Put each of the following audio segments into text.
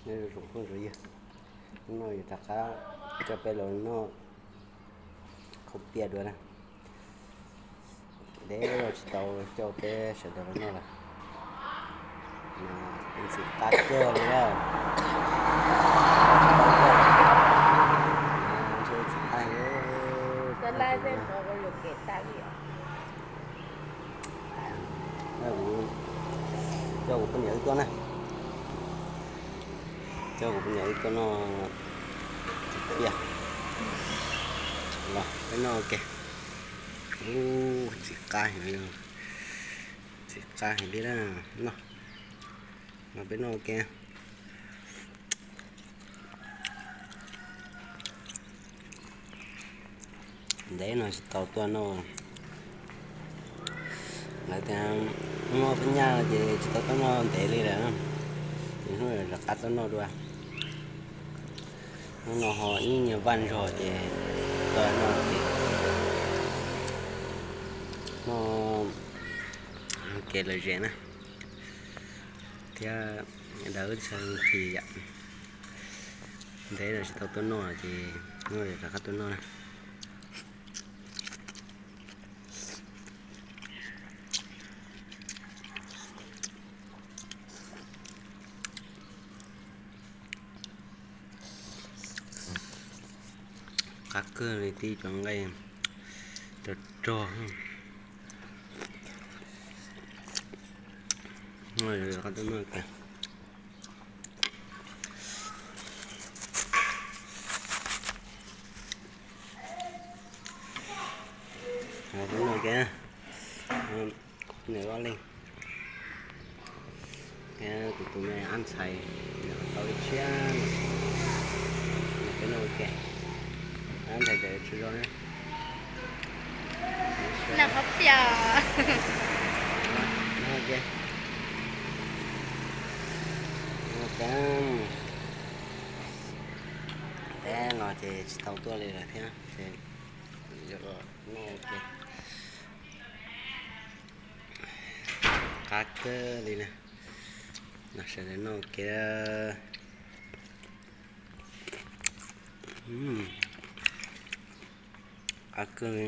Nyob zoo tsoom phooj ywg, hnub no yuav rov qab coj peb los noj khaub piam dua na. Ntev los tsis tau coj peb sawv daws los noj lawm. Ntxim qab kawg li na. Ntxim qab heev. Coj kuv poj niam wb tuaj na. Coj kuv poj niam wb tuaj noj piam. Los peb noj ua ke. Ntxim qab heev, ntxim qab heev li na. Noj, los peb noj ua ke. Ntev no tsis tau tuaj noj. Lawv tias hnub no peb nyaj ces tsis tau tuaj noj ntev li lawm, ces hnub no rov qab tuaj noj dua. Hnub no ho ib nyuag vaj ntsog ces tuaj noj ces noj ua ke lom zem na, thiab daws wb txhais nqhis yom. Ntev no tsis tau tuaj noj ces hnub no rov qab tuaj noj na. Qab kawg li, tib cov nqaij rog rog. Qab tuaj noj ke. Tuaj noj ke, nws ob leeg. Kuv tus me ab ntxhais nws tau ib siab, peb noj ua ke. Ab ntxhais tseem tsaug zog na. Noj khaub piam. Noj ua ke. Noj ua ke. Teb no ces tsis tau tuaj li lawm thiab ces yuav los noj ua ke. Qab kawg li na. Sawv daws noj ua ke. Qab kawg li.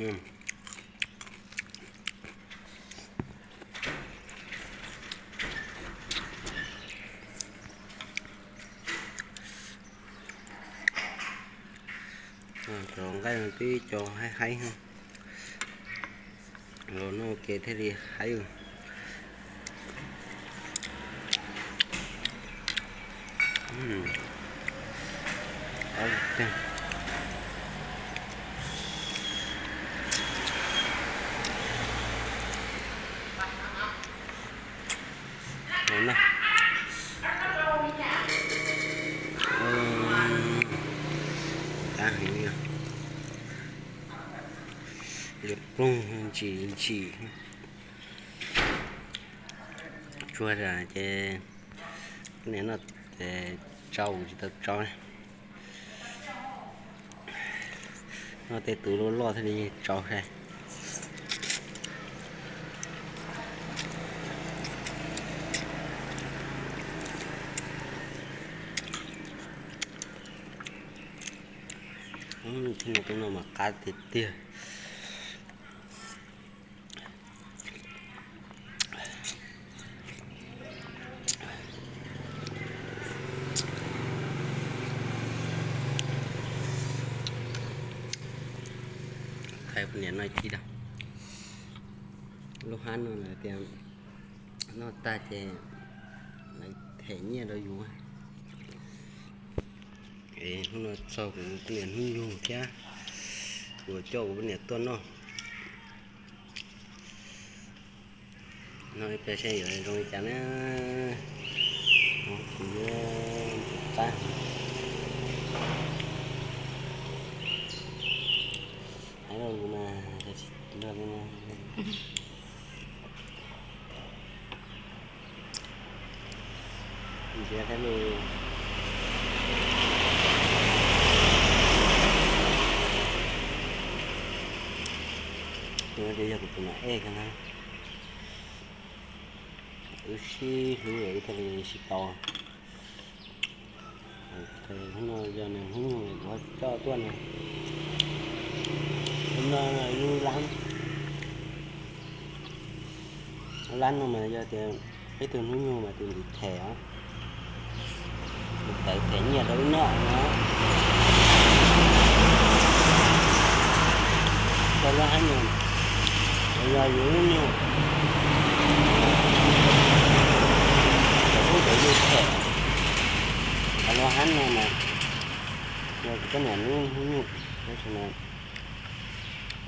Cov nqaij no twb cov haib haib, los noj ua ke thiaj li haib. Qab heev li os. Liam ploog ntsim ntsim. Tsuag zam ces niam noj tsau tsis tau tsau. Noj tej tus loj loj thiaj li tsau sai. Tus no mas qab tiag tiag. Qhia poj niam noj ib pliag. Lub hab no lawv tias noj tag ces lawv them nyiaj rau yus. Es hnub no txog kuv poj niam hnub yug thiab, kuv coj kuv poj niam tuaj noj. Noj ib pliag seb yuav zoo li cas na. Kuv yuav tus qab. Hais los mas tsis luag li na. Ntsia thiab lus. Tus no ces yog kuv tus mam ej kiag na. Wb sib hlub wb thiaj li sib tau. Hnub no yog nws hnub nyoog kuv coj tuaj no. Hnub no lub lab, lub lab no mas yog tias peb tug hnub nyoog mas tus ntxim them os, tus tawv them nyiaj rau wb noj no. Cov lub hab no yog yus hnub nyoog, cov ub cov yus them, cov lub hab no mas yog kuv poj niam lub hnub nyoog, tab sis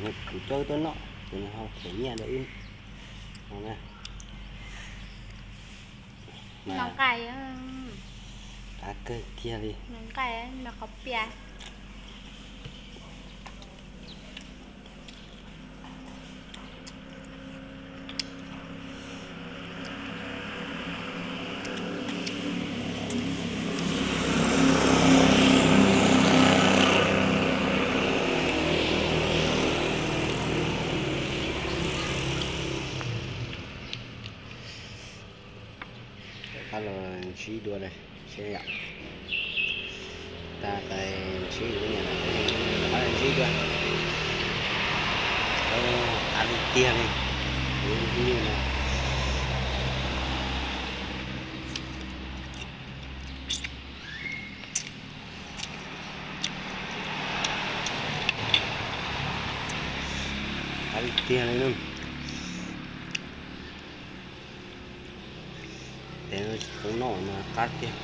mas kuv coj wb tuaj noj ces nws ho them nyiaj rau wb no na. Noj nqaij, qab kawg kiag li. Noj nqaij, noj qhov pias. Rov qab los ntsib dua seb yom. Tag pais ntsib kuv niam lawm, rov qab los ntsib dua. Qab li tiag li, kuv nyuj no. Qab li tiag li na. Tes no tsis tau noj mas qab tiag.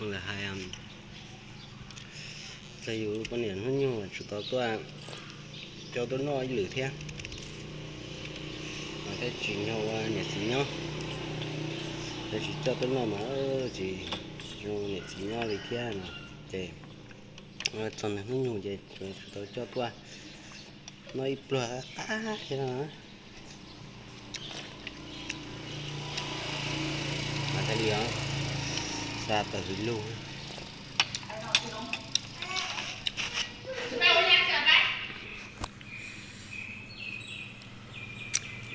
Lawv hais txog yus poj niam hnub nyoog tsis tau tuaj coj tuaj noj ib lwm thiab, mas thiaj tsis nyog ua niam txiv nyob. Yog tsis coj tuaj noj mas tsis zoo niam txiv nyob li thiab no. Ces txog nws hnub nyoog ces tsis tau coj tuaj noj ib pluag qab thiab no. Mas thiaj li os, xa tawm hws lug.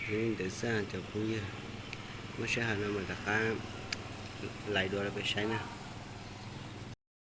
Li ntawd xwb cov phooj ywg, muaj sij hawm no mas rov qab lais dua rau peb saib na.